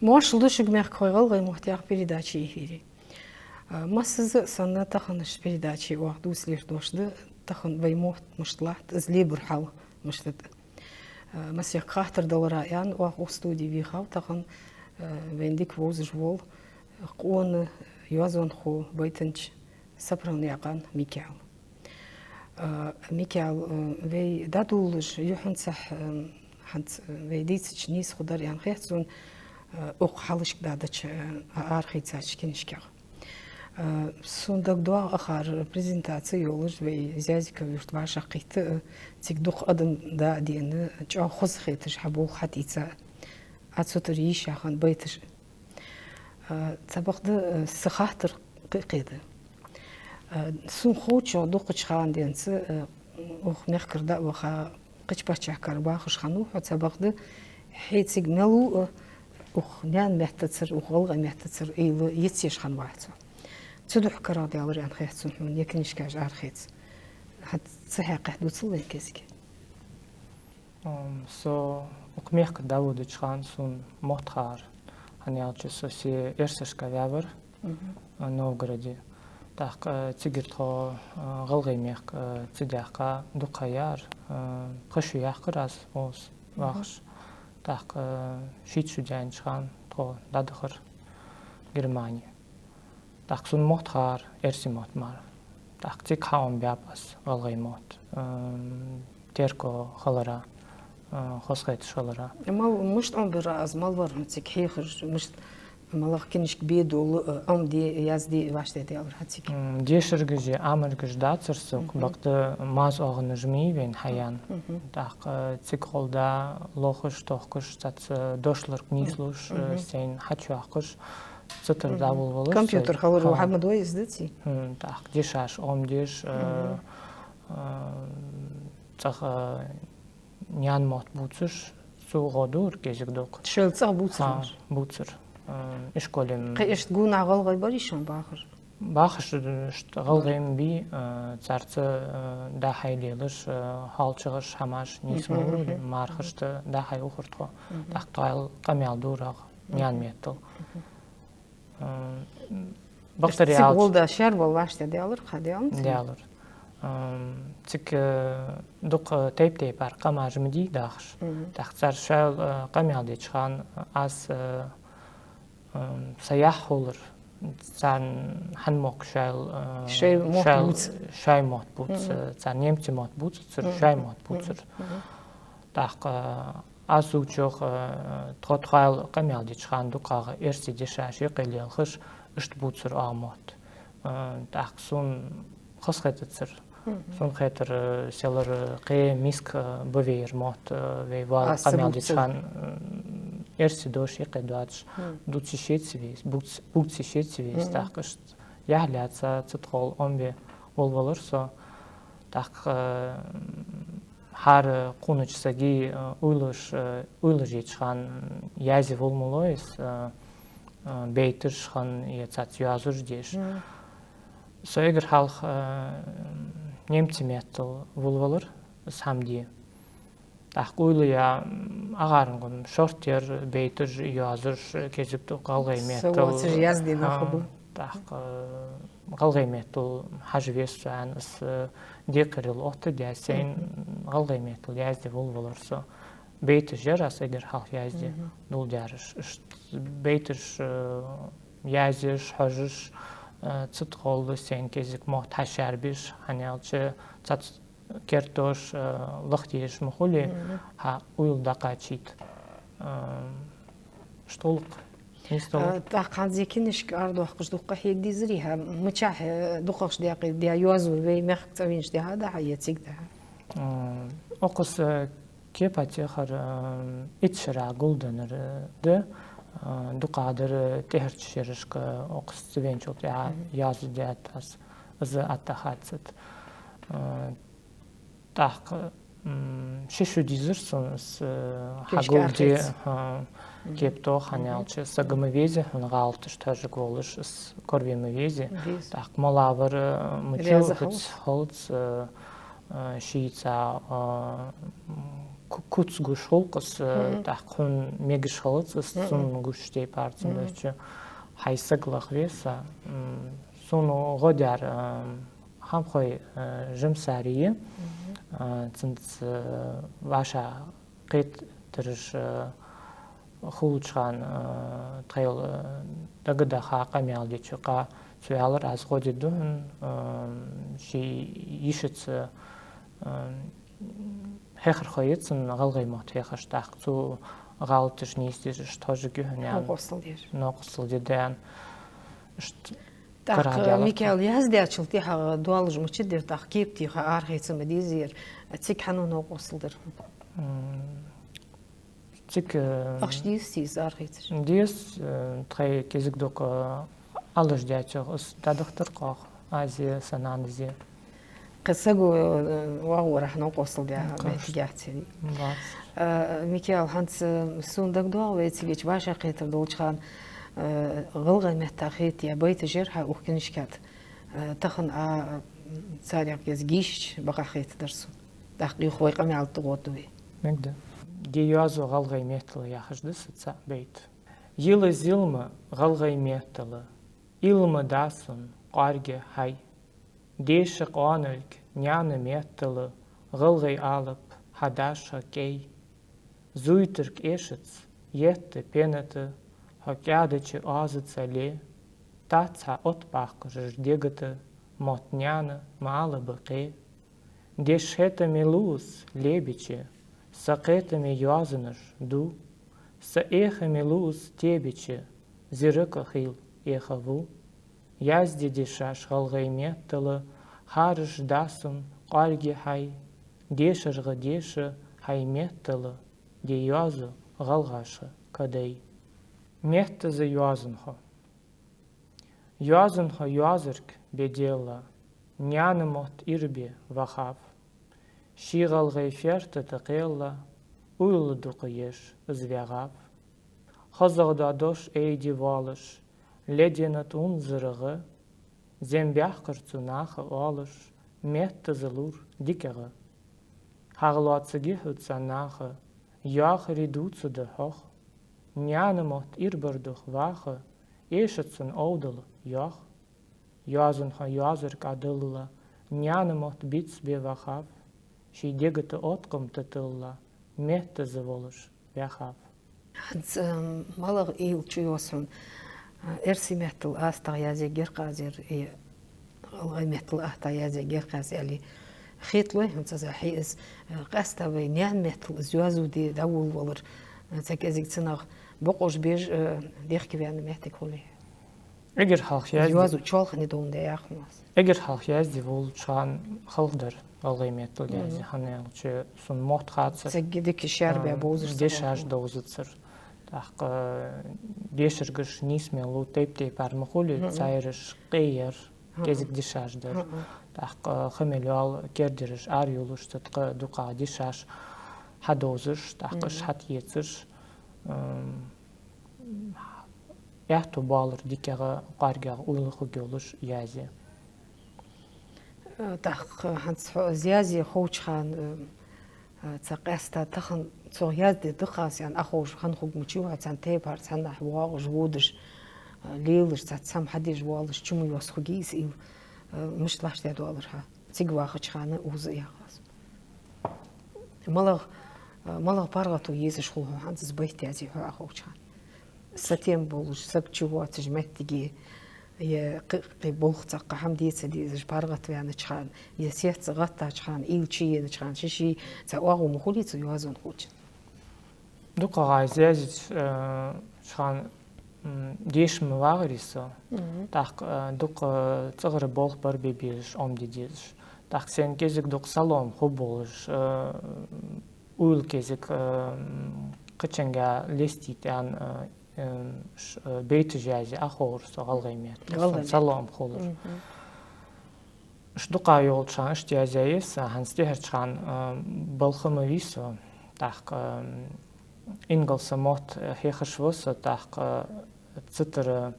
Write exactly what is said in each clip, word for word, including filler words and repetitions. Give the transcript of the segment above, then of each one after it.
Моаршал да шуга, мехкахой, «ГӀалгӀай мотт» яха передача эфире. А, массаза а санна, таханарча передаче оаха дувца лаьрхӀа дош да тахан вай мотт мишта латт, из лебар хьал мишта да. А, масех хаттар далара аьнна, оаха укх студе вийхав тахан, а, вайна дика вовзаш вола къона йоазонхо, байтанча Сапралнаькъан Микаил. А, Микаил, а, вай дӀадоладеш, юххьанцахь, а, хӀанз, а, вай дийцача нийса хургдар аьнна хет сона, а, укх хьалхашка дӀадахача, а, арахийцача кинашкех. А, сона дагадоагӀа, акхар презентаци йолаш вай Зязиков-Юрта вӀашагӀкхийтта, а, цига дукха адам да а дена, чӀоагӀа хоза хеташ хьа болх хьатӀаийца, Ӏа цу тӀара йийша хинна байташ. А, цхьабакъда, а, са хаттар кхы-кхы да. А, сона ховчох дукхача хана денз, а, укх мехкара дӀа а ваха, кхыча паччахьалкхера вахаш хиннав хьо, цхьабакъда, хье цига мел ва, а, укх наьна меттацара, укх гӀалгӀай меттацара уйла йицъеш хиннавац хьо. Цудухьа карагӀдаьлар аьнна хет сона хьона ер кинашкаш арахеца. ХӀанз цу хьакъехьа дувцал вайна кӀезига. Ам, со укх мехка дӀаводача хана сона мотт хаар, хӀана аьлча со се эрсашка ваьвар, а, Новгороде. ТӀаккха, а, цигара тхо, а, ГӀалгӀай мехка, а, цӀи даьккха дукха ха яр, а, пхи шу яьккхар аз укхаза вахаш. ТӀаккха, а, шийтта шу даьннача хана тхо дӀадахар Германе. ТӀаккха сона мотт хаар, эрсий мотт мара. ТӀаккха цига хьаӀомабаьб аз гӀалгӀай мотт, ам, терко хилара, а, хозахеташ хилара. Мал, мишта Ӏомабир Ӏа из, мала вар хьона цига хьехаш, мишта, малагӀа кинашка бе дола, а, Ӏомаде, язде вӀаштӀехьадаьлар хьа цига? М, дешаргаш, амаргаш дацар сога, бакъда маза оагӀонаш ма йий вайна хьаяьнна. ТӀаккха цига гӀолла да лохаш, тохкаш, цхьацца дошлург нийслуш, а, сайна хьачуйоаккхаш, цу тӀара дӀаволавалар со. Компьютер хилар хьа ма дой из, да, ци? ХӀм, тӀаккха дешаш Ӏомадеш, а, а, цӀагӀа, а, наьна мотт бувцаш, цу гӀо дора кӀезига-дукха. Шоайла цӀагӀа бувцар? ХӀа, бувцар. А, ишколе м- Кхы иштта гонахьа гӀалгӀай барий шоана бахаш? Бахаш, а, иштта гӀалгӀай ма бий, а, царца, а, дӀа-хьа лелаш, а, хьоалчагӀаш, хӀамаш нийса ма лой, мархашта дӀа-хьа ухар тхо. ТӀаккха тхоайла къамаьл дора наьна меттала. А, бакъдар аьлча, гӀолла да шаьра вала вӀаштӀехьадаьлар, хьадаьлар? Даьлар. Ам, цига, э, дукха тайп-тайпара къамаш ма дий дахаш. ТӀаккха цар шоайла, э, къамаьл деча хана аз, э, ам, са яхь хулар, царна хӀана мохк шоайла, э, шоай мотт бувц, шоай мотт бувц, э, цар немций мотт бувцацар, шоай мотт бувцар. ТӀаккха, э, аз зувчох, э, тхо тхоайла къамаьл деча хана дукхагӀа эрсий дешаш юкъе лелхаш, иштта бувцар оаха мотт. Э, тӀаккха сона хозахетацар. Сона хетар, э, селлара, э, кхы миска, э, ба вай ер мотт, э, вай вал къамаьл деча хана, э, эрсий дош юкъе доацаш, дувца йиш яц вайна, бувц-, бувца йиш яц вайна, тӀаккха иштта яхь лаьца, цу тӀа гӀолла Ӏомабе волавалар со. ТӀаккха, э, хӀара кхувнача сага, э, уйлаш, э, уйлаш еча хана язде вола ма лой из, э, э, бейташ хинна е цхьацца йоазуш деш. Со эггара хьалха, э, немций меттала волавалар из хӀама де. ТӀаккха уйла я, м, агӀарнгун шортта яр бейташ, йоазуш, кӀезига-дукха гӀалгӀай меттала. Са воацаш язде нах ба. ТӀаккха, э, гӀалгӀай меттала хьажа веза со аьнна, аз, э, декхарийла оттадаь, сайна гӀалгӀай меттала язде волавалар со. Бейташ яр аз эггара хьалха язде доладаьраш. Иштта бейташ, э, яздеш, хьожаш, э, цу тӀа гӀолла сайна кӀезига мотт хьашаьрбеш, хӀана аьлча цхьацца керттош, э, лахдеш ма хулий, хьа уйла дӀакхачийта. Э, иштта гӀулакх. Нийса гӀулакх. Э, тӀаккха хӀанз ер кинашка арадоаккхаш дукха къахьега дезарий хьа, мичахьа, э, дукхагӀча даькъе даь йоазув вай мехка цӀавенача дехьа да хьа, е цига да хьа? Э, укхаза, э, кепа техар, э, итт шера гулденнар, э, да, э, дукхагӀдар, э, тӀехьарча шерашка, э, укхаза цӀавеначул тӀехьагӀа яздаьд аз, из атта хацат. Э, тӀаккха, м, ши шу дийзар сона из, э, хьагулде, э, кепа тоха, хӀана аьлча сага ма везе хьона гӀалаташ тӀа хьожаргволаш, из корабе ма везе. ТӀаккха малагӀвар, э, мича хӀац, хӀац, э, э, шийца, э, м, ку-, куц гуш хул-кх из, э, тӀаккха хьона мегаш хилац из, цунна гуш тайпара цунна дувцача, хьай саг лаха веза. М, сона гӀо даьр, э, Хамхой, э, Жамсари я, э, цунца, э, вӀашагӀкхетараш, э, хулача хана, э, тхоайла, э, дагадаха къамаьл деча хана цо аьлар: «Аз гӀо дергда хьона, э, ший йишаца, э, хьехархо я цун гӀалгӀай мотт хьехаш, тӀаккха цо гӀалаташ нийсдеш, иштта хьожаргья хьона», — аьнна. Новкъостал деш. Новкъостал дергда аьнна. Иштта тӀаккха карагӀа даьлар. Микаила яздаьчул тӀехьагӀа доаллаш ма чудир, тӀаккха кепа теха арахийца ма дезар, цига хьан новкъостал дар? М, цига, э, ахча дезий из арахийцар? Деза, э, тхоай кӀезига-дукха, э, Ӏалашдечох из дӀадахийтар-кх оаха, аз а, са нанас а. Кхы саго, э, вагӀарах новкъостал даь, м, моттиг яц из. Бац. Э, Микаил, хӀанз, э, сона дагадоагӀа вай цига вӀашагӀкхетар долча хана, э, гӀалгӀай меттах хетаяь байташ яр хьа укх книжка тӀа. Э, тахан а, м, царех кӀезига йийшача бакъахьа хетадар сона. ТӀаккха юха вай къамаьл тӀагӀоргда вай. Мегаш да. «Де йоазув гӀалгӀай меттала» яхаш да са цаӀ байт. Йила зилма гӀалгӀай меттала, илма да сона кӀоарга хьай. Деша къоаналга наьна меттала, гӀалгӀай алап хьа дашха кӀай. Зуйтарг эшац етта пената, хьо кӀаьдача оазаца ле, тац хьа оттабаккхаш дега тӀа, мотт наьна ма алаба кхе. Деша хетаме лувц лебеча, са кхетаме йоазонаш ду, са эхаме лувц тебеча, зирака хил эхаву. Язде дешаш гӀалгӀай меттала, хӀараш да сона кӀоарга хьай, дешаргӀа деша хьай меттала, де йоазув гӀалгӀашха кадай. Меттаза йоазонхо. Йоазонхо йоазарг бе делла, наьна мотт ирбе вахав. Ший гӀалгӀай ферта тӀа кхелла, уйла дукха еш из ваьгӀав. ХозагӀа дош айде воалаш, леденат унзарагӀа, зем баьккхар цу наха оалаш, меттаза лур дикагӀа. ХьагӀ лоацаргья хьо цу наха, йоахари дувцаргда хьох. Наьна мотт ирбар духьа ваха, эшац цун овдал йоах. Йоазонхо йоазарг Ӏадалла, наьна мотт бицбе вахав, ший дега тӀа откъам тӀатилла, меттаза волаш ваьхав. ХӀанз, м, малагӀа уйла чуйоал хьона, э, эрсий меттала аттагӀа язъергья-кх аз ер, э, гӀалгӀай меттала аттагӀа язъергья-кх аз аьле. Хеталой хьона цхьазза хье из, э, къаьстта вай наьна меттала из йоазув де дӀаволавалар, э, цхьа кӀезига цунах бокъонаш беш, э, дехке ваьнна моттиг хулий? Эггара хьалха язде... Йоазув чоалхане доландаь яхаш ма аз. Эггара хьалха язде волча хана халхадар гӀалгӀай меттала язде, хӀана аьлча сона мотт хацар. Цига дика шаьрбаь, а, бовзаш ца... Дешаш довзацар. ТӀаккха, э, дешаргаш нийсмелу тайп-тайпара ма хулий, цхьайраш къе яр, кӀезига дешаш дар. ТӀаккха, э, ха мел йола кердераш арайолаш, цу тӀа дукхагӀа дешаш хьадовзаш, тӀаккха уж хьатӀаэцаш, м, аьттув боалар дикагӀа, кӀоаргагӀа уйла хургйолаш язъе. Э, тӀаккха хӀанз хьо из язъе ховча хана, э, э, цхьа къаьстта тахан цох язде даккха сен Ӏоховш хинна хургья мича хьо, цхьан тайпара цхьаннахьа воагӀаш, водаш, э, лелаш, цхьацца хӀама хьадеш воалаш, чу ма йоссаргья из уйла, э, мишта лаштӀа доаллар хьа цига вахача хана укхаза яхаш. МалагӀа, малагӀа паргӀато езаш хул хьо хӀанз из байт язъе хьо Ӏоховча хана? Сатем болаш, саг чувоацаш моттиге, е кхы, кхы болх цхьаккха хӀама де ца дезаш, паргӀатваьннача хана, е сецца гӀаттача хана, уйла чуенача хана, ший-ший цхьа оагӀув ма хулий цу йоазонхочун? ДукхагӀа из язъеча, э, ча хана, м, деша ма вагӀарий со. ТӀаккха, э, дукха, э, цӀагӀара болх бар бе безаш, Ӏомаде дезаш. ТӀаккха сайна кӀезига-дукха салоам хургболаш, э, уйла кӀезига, э, м, кхычунга лестийта аьнна, э, э, ш-, э, байташ язъе Ӏоховр со гӀалгӀай меттала. ГӀалгӀай меттала. Салоам хулар. Иштта дукха йолча хана иштта язъяьй са, хӀанз тӀехьарча хана, э, балха ма вий со, тӀаккха, э, ингалса мотт, э, хьехаш ва со, тӀаккха, э, цу тӀара,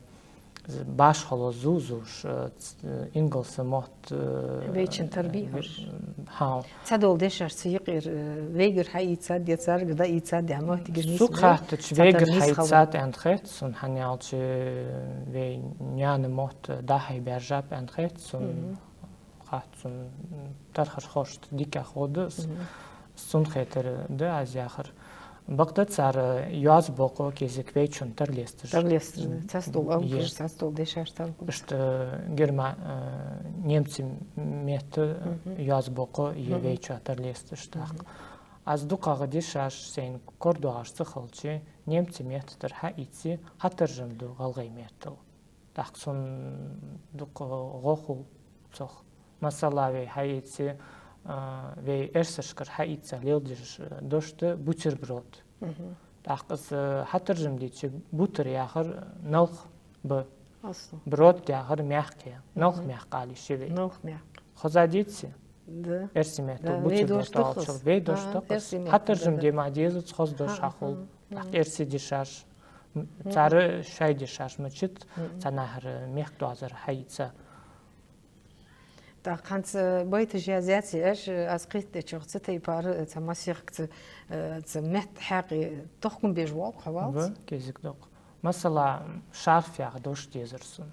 башхало зувш, э, ц-, э, ингалсан мотт, э, вайчун тара бий хьожаш? Хьа. Цхьадола дешаш цу юкъера, э, вайгара хьаийцад е царгара дӀаийцад е моттигаш нийса? Сога хаьттача, вайгара хьаийцад аьнна хет сона, хӀана аьлча, э, вай наьна мотт дӀа-хьа баьржаб аьнна хет сона. Хатта цун тархаш хошта дикагӀа ховш да из. Цун хетар да аз яхар. Бакъда цар йоазув бокъо кӀезига вайчун тара лесташ. Тара лесташ, да. Цхьацца дола алапаш, цхьацца дола дешаш тара лесташ. Иштта герма-, э, немций метта йоазув бокъо е вайчоа тара лесташ тӀаккха. Аз дукхагӀа дешаш сайна корадоагӀаш ца хилча, немций метта тара хьаийце, хьатаржам ду гӀалгӀай меттала. ТӀаккха сона дукха гӀо хул цох. Масала, вай хьаийце, а, вай эрсашкара хьаийца леладеш дош да бутерброд. ТӀаккха из, а, хьатаржам дича, бутер яхар налх ба. Брод яхар мягкий. Налх мягкий ала йиш я вай. Налх мягкий. Хоза деций? Да. Эрсий меттала бутерброд оалачул вай дош да-кх из. Хьатаржам де ма дезац, хоза дош хьахул. ТӀаккха эрсий дешаш, м, цар шоай дешаш мачит, цхьанахьара мехкдоазар хьаийца. ТӀаккха хӀанз байташ язъяьций аьш, аз кхетадечох, цу тайпара, цу масехк, цу, э, цу метта хьакъехьа тохкам беш воалл-кх хьо, валлахӀи? Ба, кӀезига да-кх. Масала, шарф яха дош дезар сона.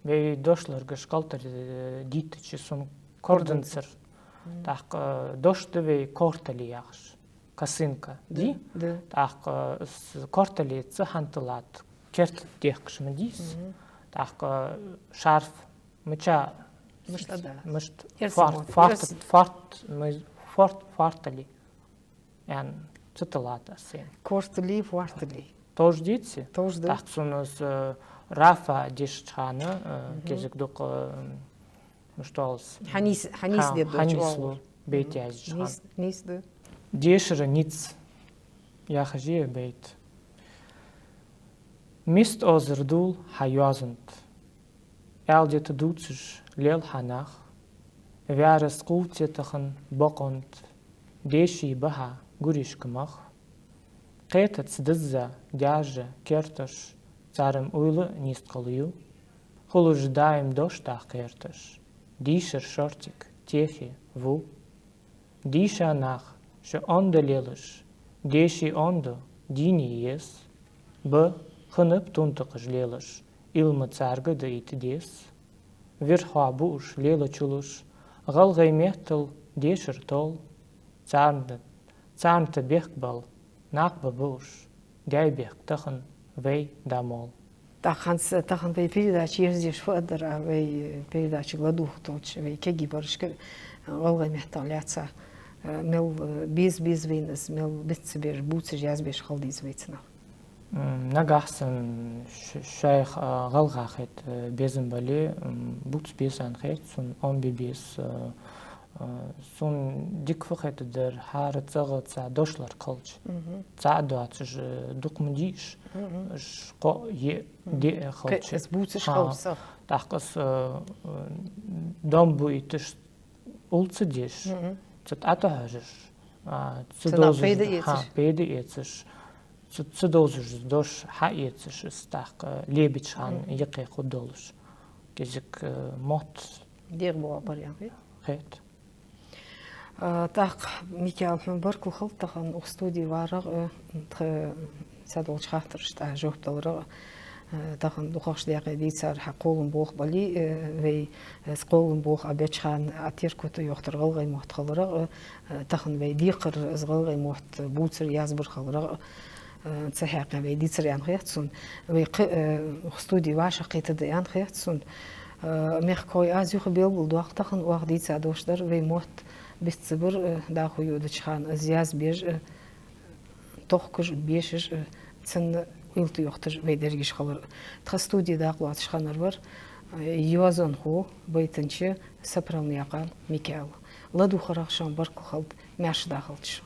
Вай дошлоргаш кхалтара, э, дийтача сона корадаьннад цар. ТӀаккха, э, дош да вай кортали яхаш. Косынка. Да, дий? Да. ТӀаккха, э, с-, корталеца хӀанз тӀалатта керта дехкаш ма дий из. ТӀаккха, э, шарф мича, мишта да? Мишта? Эрсий фар-, мотт, фарт-, эрсий. Фарт-, м-, фарт-, фартали. Ян, цу тӀалатта аз сайна. Кортали, фартали. Товш деций? Товш да. ТӀаккха сона из, э, рафа дешача хана, э, кӀезига дукха, э, мишта оал из? Хьанийс-, хьанийсде долча хьанийслу оагӀора. Байт язъяьча хана. Нийса, нийса да. Дешара низ яхаш я ер байт. Мист озар дул хьа йоазонта. Аьла дита дувцаш лел хьа нах. Ваьрас кхувце тахан бокъонта. Деший ба хьа гуришка мах. Кхетац дизза даьржа керташ, цар-м уйла нийсткъала ю. Хулаш даим дош даккха гӀерташ, дийшар шортига техе ву. Дийша нах, шо онда лелаш, деший онда дийне еза. Ба, хиннаб тунтакхаш лелаш, Ӏилма царга даийта деза. Вирхой буаш лелачул уж, гӀалгӀай меттала дешар тоал. Царна, царна тӀа бехк бала, накъаб ба уж, даьй бехк тахан вай да мол. ТӀаккха хӀанз тахан вай передача ерзаеш фу а дар, а вай передачага ладувгӀа долча вай кегийбарашка гӀалгӀай меттах лаьца, э, мел, э, беза-беза вайна из, мел бицца бераш, бувцаш, язбеш хила деза вай цунах. М, нагахьа санна ш-, шоайх, а, гӀалгӀа хет, э, безам бале, м, бувца беза аьнна хет сона, Ӏомабе беза, э, э, сона дика фу хетадар, хӀара цӀагӀа цхьа дошлорг хилча. ЦаӀ доацаш, э, дукха ма дий уж, уж кхоъ-йиъ, диъ хилча. Из бувцаш хилча цӀагӀа. ТӀаккха из, э, э, дом буийташ, улл ца деш, цу тӀа тӀахьожаш, а, цу дозуш, пайда эцаш. Хьа, пайда эцаш. Цу, цу дозуш дош хьаэцаш, из тӀаккха лебеча хана юкъе хургдолаш. КӀезига, э, мотт дегӀабоагӀа бар яхий? Хет. А, тӀаккха, Микаил, хьона баркал хилда тахан укх студе варах, э, тха са долча хаттарашта жоп даларах, э, тахан дукхагӀа даькъе дийцар хьа кхоллама болх бале, э, вай, э, из кхоллама болх Ӏа беча хана Ӏа терко тӀа йохийтар гӀалгӀай мотт хиларах, э, тахан вай декхар из гӀалгӀай мотт бувцар, язбар хиларах, э, цу хьакъехьа вай дийцар аьнна хет сона. Вай кхы, э, укх студе вӀашагӀкхетаргда аьнна хет сона. Э, мехкахой, аз юха белгалдоаккх, тахан оаха дийца дош дар вай мотт биццабар, э, дӀахо йодача хана из язбеш, э, тохкаш, бешаш, э, цунна уйла тӀа йохийташ вай дерригаш хилар. Тха студе дакъа лоацаш хиннар вар, э, йоазонхо, байтанча Сапралнаькъан Микаил. ЛадувгӀарах шоана баркал хилда, маьрша дахалда шо.